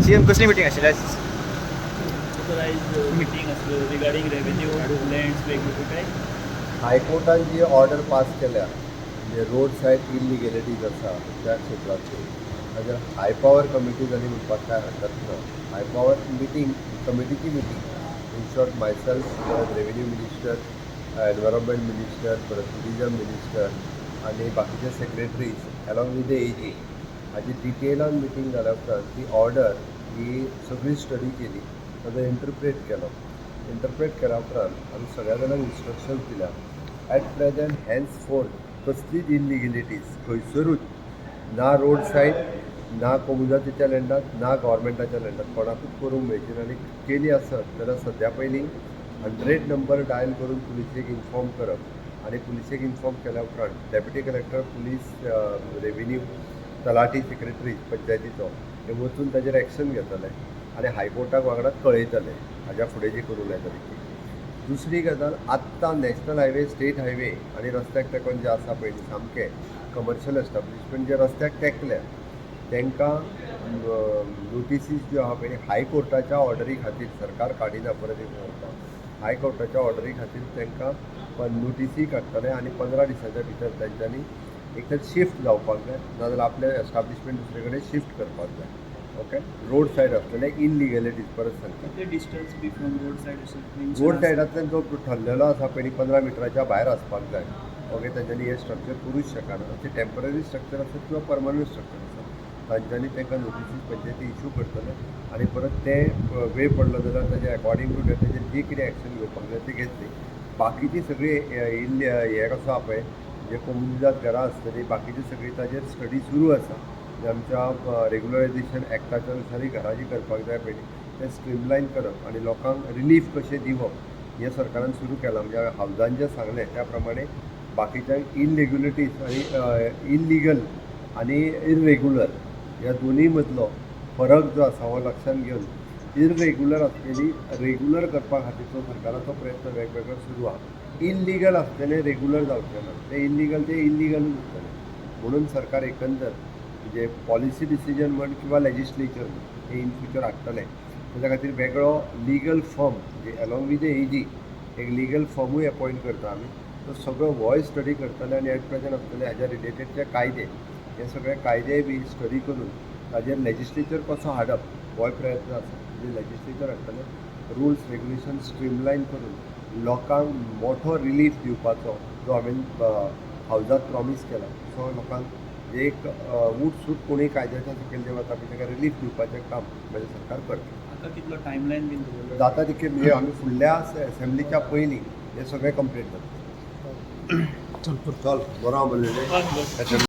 CM, कसली meeting आशिल्ली आयज? आयज मिटींग आसल्यो रिगार्डींग रेवेन्यू लँड्स वेगवेगळे काय? हायकोर्टान जी ऑर्डर पास केल्या, म्हणजे रोड सायड इलिगेलिटीज आसा त्या क्षेत्राचेर, ताजेर हाय पॉवर कमिटी जाली म्हणपाक कांय हरकत ना. हाय पॉवर मिटींग, कमिटीची meeting, in short myself, परत रेवेन्यू मिनिस्टर, एनवायरमेंट मिनिस्टर, परत टुरिजम मिनिस्टर आनी बाकीचे secretaries along with the AG हाजी डिटेलान मिटींग जाल्या उपरांत ती ऑर्डर ही सगळी स्टडी केली, ताजो इंटरप्रेट केलो. इंटरप्रेट केल्या उपरांत आमी सगळ्या जाणांक इन्स्ट्रक्शन्स दिल्या, एट प्रेझेंट हेन्स फोर्थ कसलीच इलिगेलिटीज खंयसरूच ना, रोड सायड ना, कोमुनिदादीच्या लँडात ना, गव्हर्मेंटाच्या लँडात कोणाकूच करूंक मेळची ना. आनी केली आसत जाल्यार सद्या पयलीं 100 नंबर डायल करून पुलिसेक इन्फॉर्म करप आनी पुलिसेक इन्फॉर्म केल्या उपरांत डेप्युटी कलेक्टर, पुलीस, रेवेन्यू, तलाठी, सेक्रेटरी पंचायतीचो हे वचून ताजेर एक्शन घेतले आनी हायकोर्टाक वांगडाच कळयतले हाज्या फुडें जी करूंक जाय ती. दुसरी गजाल, आत्तां नॅशनल हायवे, स्टेट हायवे आनी रस्त्याक तेंकोन जे आसा पळय सामके कमर्शियल एस्टाब्लिशमेंट जे रस्त्याक तेंकल्या, तांकां नोटिसीस ज्यो आहा पळय, हायकोर्टाच्या ऑर्डरी खातीर सरकार काडिना. परत एक सांगता, हायकोर्टाच्या ऑर्डरी खातीर तांकां नोटिसी काडटले आनी 15 दिसाच्या भितर तांच्यांनी एक तर शिफ्ट जावपाक जाय, नाजाल्यार आपलें एस्टाब्लिशमेंट दुसरे कडेन शिफ्ट करपाक जाय. ओके, रोड सायड आसलेले इनलिगेलिटीज, परत सांगता. कितले distance be from road side अशें mention road आसा? सायडांतल्यान जो ठरलेलो आसा पयलीं, 15 मिटराच्या भायर आसपाक जाय. ओके, तांच्यांनी हें स्ट्रक्चर करूंक शकना. ते टेंपररी स्ट्रक्चर आसत किंवा परमनंट स्ट्रक्चर आसत, तांच्यांनी तांकां नोटिसीस पंचायती इशू करतले आनी परत ते वेळ पडलो जाल्यार ताजे अकॉर्डिंग टू that तेजेर जी कितें एक्शन घेवपाक जाय ती घेतली. बाकीची सगळी इल्ली हे कसो आहा पळय, जे कोमुनिदाद घरां आसतलीं, बाकीची सगळी ताजेर स्टडी सुरू आसा. म्हणजे आमच्या रेगुलरायझेशन एक्टाच्या नुसारय घरां जी करपाक जाय पयलीं, तें स्ट्रीमलायन करप आनी लोकांक रिलीफ कशें दिवप हें सरकारान सुरू केलां. म्हणजे हावजान जें सांगलें त्या प्रमाणे बाकीच्यांक इनलिगलिटीज आनी इलिगल आनी इरेगुलर ह्या दोनूय मदलो फरक जो आसा हो लक्षांत घेवन इरेगुलर आसलेली रेगुलर करपा खातीरचो सरकाराचो प्रयत्न वेगवेगळो सुरू आहा. इल्लिगल आसलेले रेगुलर जावचें ना, ते इल्लिगल ते इल्लिगलूच उरतले. म्हणून सरकार एकंदर म्हणजे पॉलिसी डिसिजन म्हण किंवा लेजिस्लेचर म्हण हे इन फ्युचर हाडटले. ताच्या खातीर वेगळो लिगल फर्म, म्हणजे एलॉंग विथ एजी एक लिगल फर्मूय अपॉयंट करता आमी. तो सगळो होय स्टडी करतले आनी एट प्रेझेंट आसतले हाज्या रिलेटेड जे कायदे, हे सगळे कायदे बी स्टडी करून ताजेर लेजिस्लेचर कसो हाडप होय प्रयत्न आसा. म्हणजे लेजिस्लेचर हाडटले, रुल्स रेगुलेशन स्ट्रीमलायन करून लोकांक मोठो रिलीफ दिवपाचो जो हांवें हावजात प्रॉमीस केला, सो लोकांक एक उठ सूट कोणूय कायद्याच्या सकयल जे वता पळय ताका रिलीफ दिवपाचें काम म्हजें सरकार करता. हाका कितलो टायमलायन बीन दवरलो? जाता तितके, म्हणजे आमी फुडल्या असेंब्लीच्या पयलीं हें सगळें कंप्लीट जाता. चल, बरो आहा. हय, बरें.